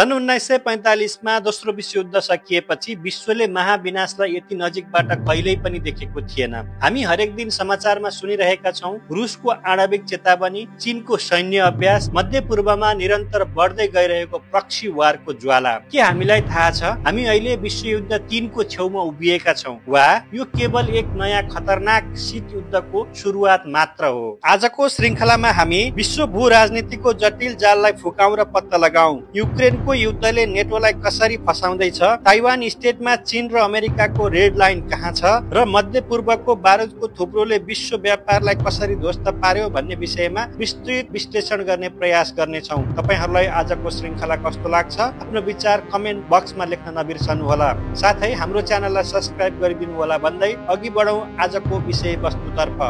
सन् 1945 मा दोस्रो विश्वयुद्ध सकिएपछि विश्वले महाविनाशलाई यति नजिकबाट कहिल्यै पनि देखेको थिएन। हामी हरेक दिन समाचारमा सुनिरहेका छौं रुसको आणविक चेतावनी, चीनको सैन्य अभ्यास, मध्य पूर्वमा निरन्तर बढ्दै गइरहेको प्रक्सी वारको ज्वाला। के हामीलाई थाहा छ हामी अहिले विश्वयुद्ध 3 को छेउमा उभिएका छौं वा यो केवल एक नयाँ खतरनाक शीत युद्धको सुरुवात मात्र हो? आजको श्रृंखलामा हामी विश्व भू राजनीतिको जटिल जाललाई फुकाउँ र पत्ता लगाउँ। युक्रेनको युद्धले नेटोलाई कसरी फसाउँदैछ, ताइवान स्टेटमा चीन र अमेरिकाको रेड लाइन कहाँ छ र मध्य पूर्वको बारुदको थुप्रोले विश्व व्यापारलाई कसरी ध्वस्त पार्यो भन्ने विषयमा विस्तृत विश्लेषण गर्ने प्रयास गर्नेछौँ। तपाईहरुलाई आजको श्रृंखला कस्तो लाग्छ आफ्नो विचार कमेन्ट बक्समा लेख्न नबिर्सनु होला। साथै हाम्रो च्यानललाई सब्स्क्राइब गरिदिनु होला भन्दै अघि बढौं आजको विषयवस्तुतर्फ।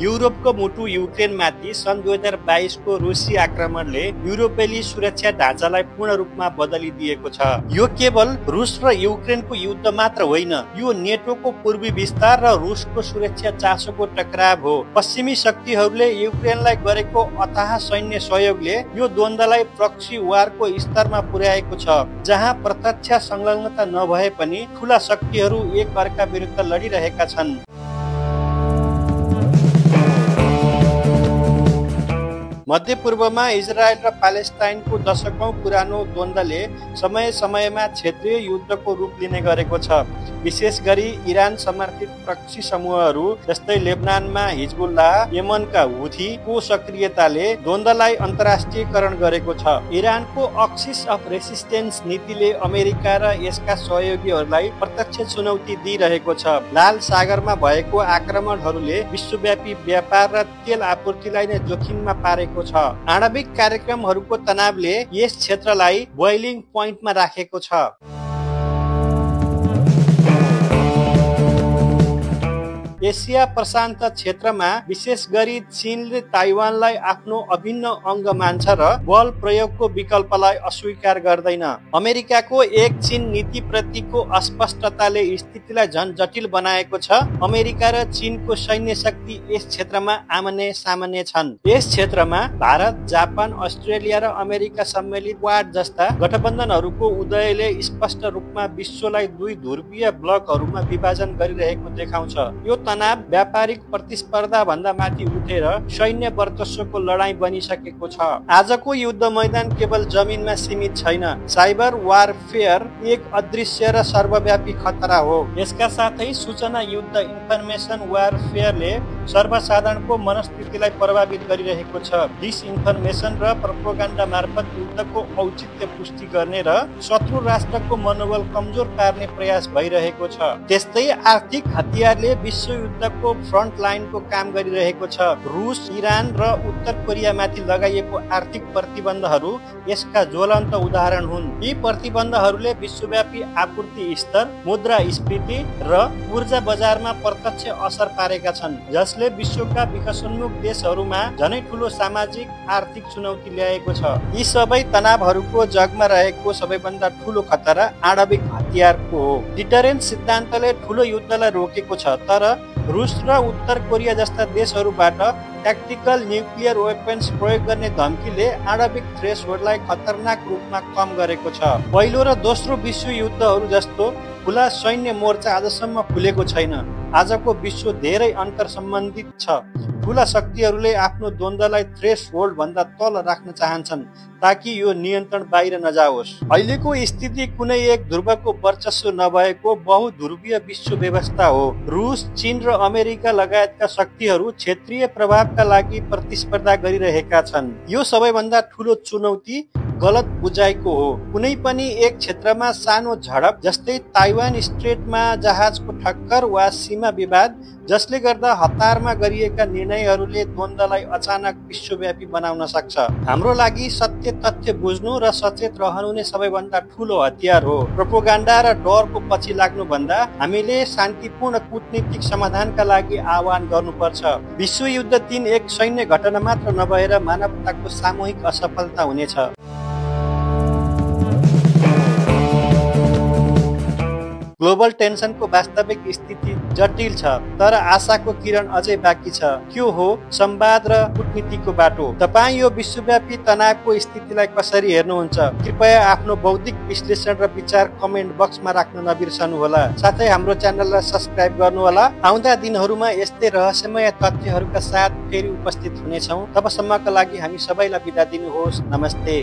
युरोपको मुटु युक्रेनमाथि सन् 2022 को रुसी आक्रमणले युरोपेली सुरक्षा ढाँचालाई पूर्ण रूपमा बदलिदिएको छ। यो केवल रुस र युक्रेनको युद्ध मात्र होइन, यो नेटोको पूर्वी विस्तार र रुसको सुरक्षा चासोको टकराव हो। पश्चिमी शक्तिहरूले युक्रेनलाई गरेको अथाह सैन्य सहयोगले यो द्वन्द्वलाई प्रक्सी वारको स्तरमा पुर्याएको छ, जहाँ प्रत्यक्ष संलग्नता नभए पनि ठूला शक्तिहरू एक अर्का विरुद्ध लडिरहेका छन्। मध्य पूर्वमा इजरायल र प्यालेस्टाइनको दशकौं पुरानो द्वन्द्वले समय समयमा क्षेत्रीय युद्धको रूप लिने गरेको छ। विशेष गरी इरान समर्थित प्रक्सी समूहहरू जस्तै लेबनानमा हिजबुल्लाह, यमनका हुथीको सक्रियताले द्वन्द्वलाई अन्तर्राष्ट्रियकरण गरेको छ। इरानको एक्सिस अफ रेसिस्टेन्स नीतिले अमेरिका र यसका सहयोगीहरूलाई प्रत्यक्ष चुनौती दिइरहेको छ। लाल सागरमा भएको आक्रमणहरूले विश्वव्यापी व्यापार र तेल आपूर्तिलाई नै जोखिममा पारेको छ। आणविक कार्यक्रमहरूको तनावले यस क्षेत्रलाई बोइलिङ पोइन्टमा राखेको छ। एसिया प्रशान्त क्षेत्रमा विशेष गरी चीनले ताइवानलाई आफ्नो अभिन्न अंग मान्छ र बल प्रयोगको विकल्पलाई अस्वीकार गर्दैन। अमेरिकाको एक चीन नीति प्रतिको अस्पष्टताले स्थितिलाई झन जटिल बनाएको छ। अमेरिका र चीनको सैन्य शक्ति यस क्षेत्रमा आमने सामने छन्। यस क्षेत्रमा भारत, जापान, अस्ट्रेलिया र अमेरिका सम्मिलित क्वाड जस्ता गठबन्धनहरूको उदयले स्पष्ट रूपमा विश्वलाई दुई ध्रुवीय ब्लकहरूमा विभाजन गरिरहेको देखाउँछ। यो तनाव व्यापारिक प्रतिस्पर्धा भन्दा माथि उठेर सैन्य वर्चस्वको लडाईँ बनिसकेको छ। आजको युद्ध मैदान केवल जमिनमा सीमित छैन, साइबर वारफेयर एक अदृश्य र सर्वव्यापी खतरा हो। यसका साथै सूचना युद्ध इन्फर्मेसन वारफेयरले सर्वसाधारणको मनस्थितिलाई प्रभावित गरिरहेको छ। डिसइन्फर्मेसन र प्रोपोगन्डा मार्फत युद्धको औचित्य पुष्टि गर्ने र शत्रु राष्ट्रको मनोबल कमजोर पार्ने प्रयास भइरहेको छ। त्यस्तै आर्थिक हतियारले विश्व युद्धको फ्रन्ट लाइनको काम गरिरहेको छ। रुस, इरान र उत्तर कोरियामाथि लगाइएको आर्थिक प्रतिबन्धहरू यसका ज्वलन्त उदाहरण हुन्। यी प्रतिबन्धहरूले विश्वव्यापी आपूर्ति स्तर, मुद्रास्फीति र ऊर्जा बजारमा प्रत्यक्ष असर पारेका छन्, जसले विश्वका विकासोन्मुख देशहरूमा झनै ठूलो सामाजिक आर्थिक चुनौती ल्याएको छ। यी सबै तनावहरूको जगमा रहेको सबैभन्दा ठूलो खतरा आणविक हतियारको हो। डिटरेन्स सिद्धान्तले ठूलो युद्धलाई रोकेको छ, तर रुस र उत्तर कोरिया जस्ता देशहरूबाट ट्याक्टिकल न्युक्लियर वेपन्स प्रयोग गर्ने धम्कीले आणविक थ्रेसहोल्डलाई खतरनाक रूपमा कम गरेको छ। पहिलो र दोस्रो विश्व युद्धहरू जस्तो खुला सैन्य मोर्चा आजसम्म खुलेको छैन। आजको विश्व धेरै अन्तर सम्बन्धित छ। ठूला शक्तिहरूले आफ्नो द्वन्द्वलाई थ्रेसहोल्ड भन्दा तल राख्न चाहन्छन् ताकि यो नियन्त्रण बाहिर नजाओस्। अहिलेको स्थिति कुनै एक ध्रुवको वर्चस्व नभएको बहुध्रुवीय विश्व व्यवस्था हो। रुस, चीन र अमेरिका लगायतका शक्तिहरू क्षेत्रीय प्रभावका लागि प्रतिस्पर्धा गरिरहेका छन्। यो सबैभन्दा ठूलो चुनौती गलत बुझाइको हो। कुनै पनि एक क्षेत्रमा सानो झडप जस्तै ताइवान स्ट्रेटमा जहाजको ठक्कर वा सीमा विवाद जसले गर्दा हतारमा गरिएका निर्णयहरूले द्वन्द्वलाई अचानक विश्वव्यापी बनाउन सक्छ। हाम्रो लागि सत्य तथ्य बुझ्नु र सचेत रहनु नै सबैभन्दा ठूलो हतियार हो। प्रोपोगन्डा र डरको पछि लाग्नु भन्दा हामीले शान्तिपूर्ण कूटनीतिक समाधानका लागि आह्वान गर्नुपर्छ। विश्वयुद्ध 3 एक सैन्य घटना मात्र नभएर मानवताको सामूहिक असफलता हुनेछ। ग्लोबल टेन्सनको वास्तविक स्थिति जटिल छ, तर आशाको किरण अझै बाँकी छ। के हो संवाद र कूटनीतिको बाटो? तपाईँ यो विश्वव्यापी तनावको स्थितिलाई कसरी हेर्नुहुन्छ? कृपया आफ्नो बौद्धिक विश्लेषण र विचार कमेन्ट बक्समा राख्न नबिर्सनुहोला। साथै हाम्रो च्यानललाई सब्स्क्राइब गर्नुहोला। आउँदा दिनहरूमा यस्तै रहस्यमय तथ्यहरूका साथ फेरि उपस्थित हुनेछौँ। तबसम्मका लागि हामी सबैलाई बिदा दिनुहोस्। नमस्ते।